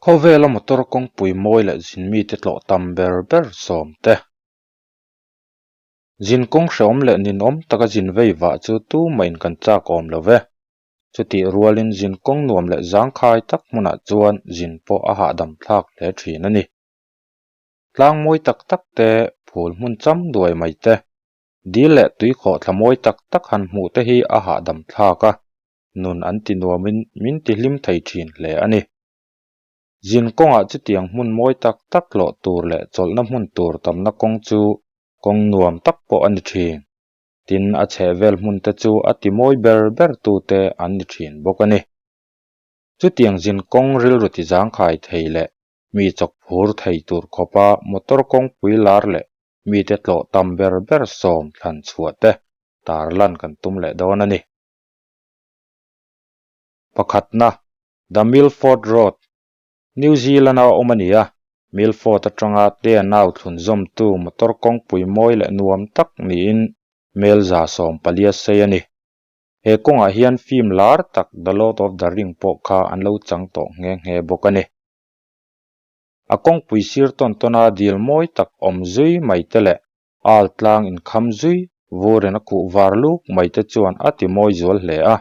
Khawvela motor kawngpui mawi leh zin mite tlawh tam ber ber sawm te. Zin kawng hrehawm leh ninawm taka zin vei vah chu tumahin kan chak awm lo ve. Chutih rualin zin kawng nuam leh zangkhai tak hmunah chuan zin pawh a hahdam thlak hle thin a ni. Tlang mawi tak tak te, phul hmun cham duai mai te, dil leh tuikhawh thla mawi tak tak han hmuh te hi a hahdam thlak a, nun an ti nuamin min ti hlim thei thin hle a ni. Zin kawngah chutiang hmun mawi tak tak hlawh tur leh chawlhna hmun tur tamna kawng chu kawng nuam tak pawh a ni thin. Tin, a chhehvel hmun te chu a ti mawi ber ber tute an ni thin bawk a ni. Chutiang zin kawng rilru ti zangkhai thei leh mi chawk phur thei tur khawpa motor kawngpui lar leh mite tlawh tam ber ber sawm thlan chhuah te tarlan kan tum leh dawn a ni. Pakhatna, The Milford Road, New Zealand-a awm a ni a, Milford atanga Te Anau thlunzawmtu motor kawngpui mawi leh nuam tak niin mel 140 sei a ni. He kawngah hian film lar tak The Lord of the Ring pawh kha an lo chang tawh nghe nghe bawk a ni. A kawngpui sir tawn tawna dil mawi tak awm zui mai te leh al tlang inkham zui vurin a khuh var luk mai te chuan a ti mawi zual hle a.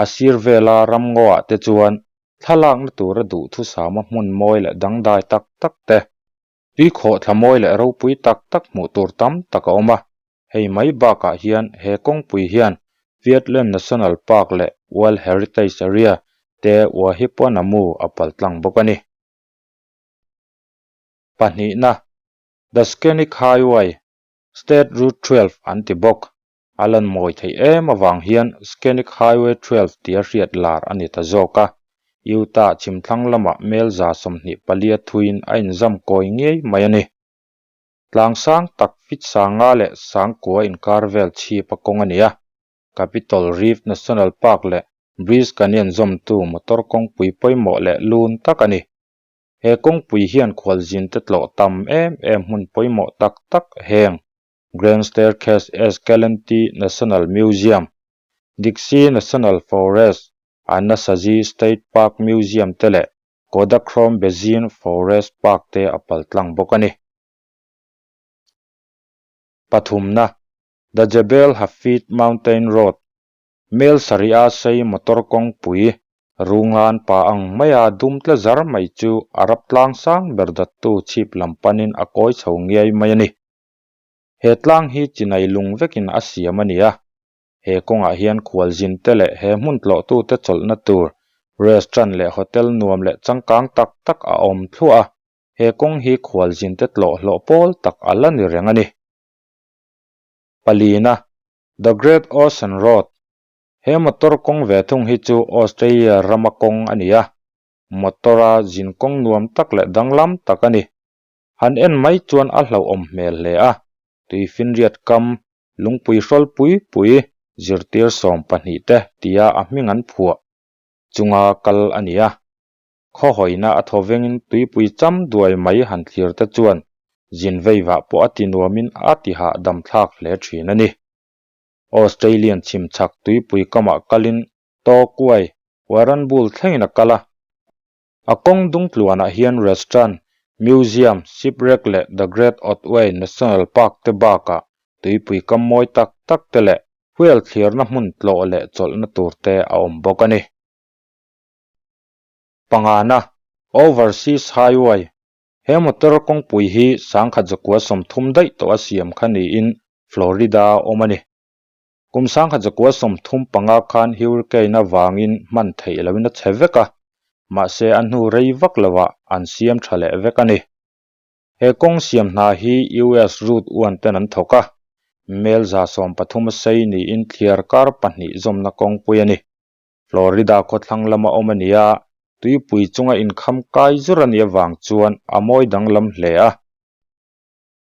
A sir vela ramngaw-ah te chuan thlalakna tura duhthusama hmun mawi leh dangdai tak tak te, tuikhawh thla mawi leh ropui tak tak hmuh tur tam tak a awm a. Hei mai bakah hian he kawngpui hian Fiordland National Park leh World Heritage Area te Wahipuanamu a paltlang bawk a ni. Pahnihna, The Scenic Highway, State Route 12 an ti bawk. A lan mawi theih em avang hian Scenic Highway 12 tia hriat lar a ni ta zawk a. Utah chhimthlang lamah mel 24 thuiin a inzam kawi ngei mai a ni. Tlang sang tak fit sanga leh sangkua inkar vel chhip a kawng a ni a. Capitol Reef National Park leh Bridge Canyon zawmtu motor kawngpui pawimawh leh lun tak a ni. He kawngpui hian khualzinte tlawh tam em em hmun pawimawh tak tak heng Grand Staircase Escalante National Museum, Dixie National Forest, Anasazi State Park Museum te leh Kodachrome Basin Forest Park te a paltlang bawk a ni. Pathumna, The Jebel Hafeet Mountain Road, Mel sarih a sei motor kawngpui, Rungan pa ang maia dum tle zar mai chu Arab tlang sang ber dattu chhip lam panin a kawi chho ngiai mai a ni. He tlang hi chinai lung vekin a siam a ni a, he kawngah hian khualzin te leh he hmun tlawhtute chawlhna tur restaurant leh hotel nuam leh changkang tak tak a awm thluah a, he kawng hi khualzin te tlawh hlawh pawl tak a la ni reng a ni. Palina, The Great Ocean Road, He motor kawng ve thung hi chu Australia rama kawng a ni a, motor-a zin kawng nuam tak leh danglam tak a ni. Han en mai chuan a hlauhawm hmel hle a, tuifinriat kam, lungpui hrawl pui pui, zirtir 12 te tia a hming an phuah chunga kal a ni a. Khawhawina a thaw vengin tuipui cham duai mai han thlir te chuan zin veivah pawh a ti nuamin a ti hahdam thlak hle thin a ni. Australian chhimchhak tuipui kamah kalin Torquay, Warrnambool thlengin a kal a. A kawng dung tluanah hian restaurant, museum, shipwreck leh The Great Otway National Park te bakah tuipui kam mawi tak tak te leh whale thlirna hmun tlawh leh chawlhna tur te a awm bawk a ni. Pangana, Overseas Highway, He motor kawngpui hi 1930 daih tawh a siam kha niin Florida a awm a ni. Kum 1935 khan hurricane avangin hman theih loin a chhe vek a, mahse a hnu rei vak lovah an siam tha leh vek a ni. He kawng siam hna hi US Route 1 ten an thawk a, mel 13 a sei niin thliar kar pahnih zawmna kawngpui a ni. Florida khawthlang lama awm a ni a, tuipui chunga inkham kai zur a nih avang chuan a mawi danglam hle a.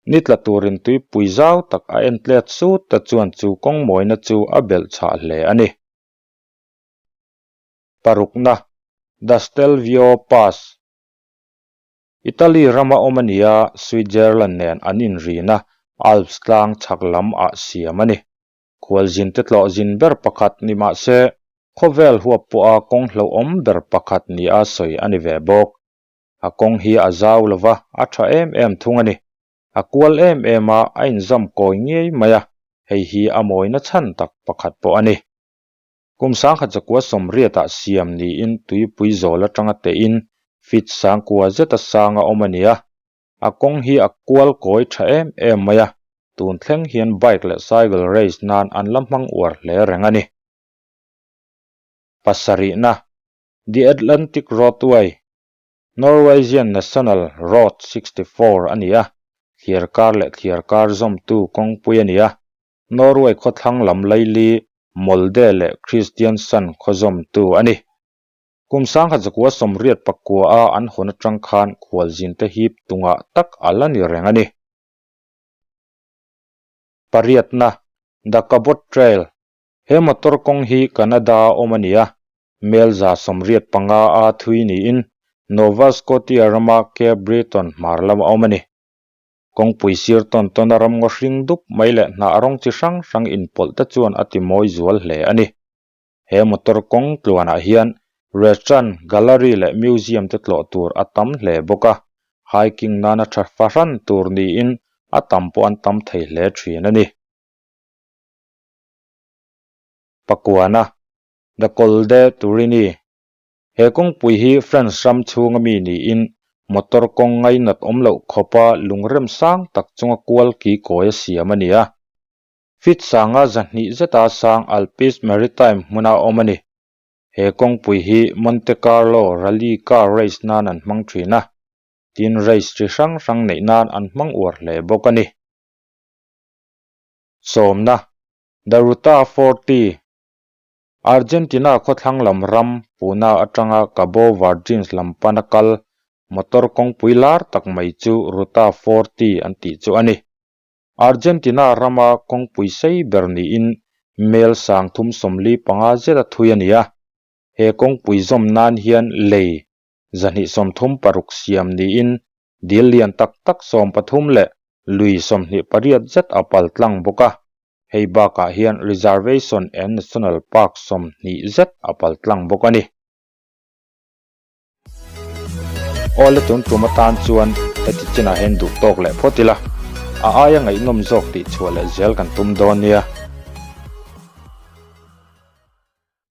Ni tla turin tuipui zau tak a en tlet sut ta chuan chu kawng mawina chu a belh chhah hle a ni. Parukna, The Stelvio Pass, Italy rama awm a ni a, Switzerland nen an inrina Alps tlang chhak lam ah siam a ni. Khualzin te tlawh zin ber pakhat ni mah se, khawvel huap pawha kawng hlauhawm ber pakhat nia sawi a ni ve bawk. A kawng hi a zau lo va, a tha em em thung a ni. A kual em em a, a inzam kawi ngei mai a, hei hi a mawina chhan tak pakhat pawh a ni. Kum sangkhat zakua sawmriatah siam niin tuipui zawl atanga tehin feet sangkua zeta sanga awm a ni a. A kawng hi a kual kawi tha em em mai a, tun thleng hian bike leh cycle race nan an la hmang uar hle reng a ni. Pasarihna, The Atlantic Roadway, Norwegian National Road 64 a ni a, thliarkar leh thliarkar zawmtu kawngpui a ni a, Norway khawthlang lam laili Molde leh Kristiansand khaw zawmtu a ni. Kum sangkhat zakua sawmriat pakua a an hawn atang khan khualzinte hip tungah tak a la ni reng a ni. Pariatna, The Cabot Trail, He motor kawng hi Canada a awm a ni a, mel 195 a thui niin Nova Scotia rama Cape Breton hmar lama awm a ni. Kawngpui sir tawn tawn a ramngaw hring dup mai leh hnah rawng chi hrang hrang inpawlh te chuan a ti mawi zual hle a ni. He motor kawng tluanah hian restaurant, gallery leh museum te tlawh tur a tam hle bawk a, hiking nana tha fahran tur niin a tam pawh an tam thei hle thin a ni. Pakuana, The Col de Turini, He kawngpui hi France ram chhunga mi niin motor kawng ngainat awm loh khawpa lungrem sang tak chunga kual ki kawi a siam a ni a. Feet sanga zahnih zeta sang Alpes Maritime hmuna awm a ni. He kawngpui hi Monte Carlo Rally car race nan an hmang thin a, tin race chi hrang hrang neih nan an hmang uar hle bawk a ni. Sawmna, The Ruta 40, Argentina khawthlang lam ram Puna atanga Cabo Verdeans lam pana kal motor kawngpui lar tak mai chu Ruta 40 an tih chu a ni. Argentina rama kawngpui sei ber niin mel 335 zeta thui a ni a, he kawngpui zawm nan hian lei 236 siam niin dil lian tak tak 13 leh lui 28 zet a pal tlang bawk a, hei bakah hian Reservation and National Park 20 zet a pal tlang bawk a ni. Awle tun tum atan chuan heti chinah hian duh tawk leh phawt ila, a aia ngaihnawm zawk tih chhuah leh zel kan tum dawn nia.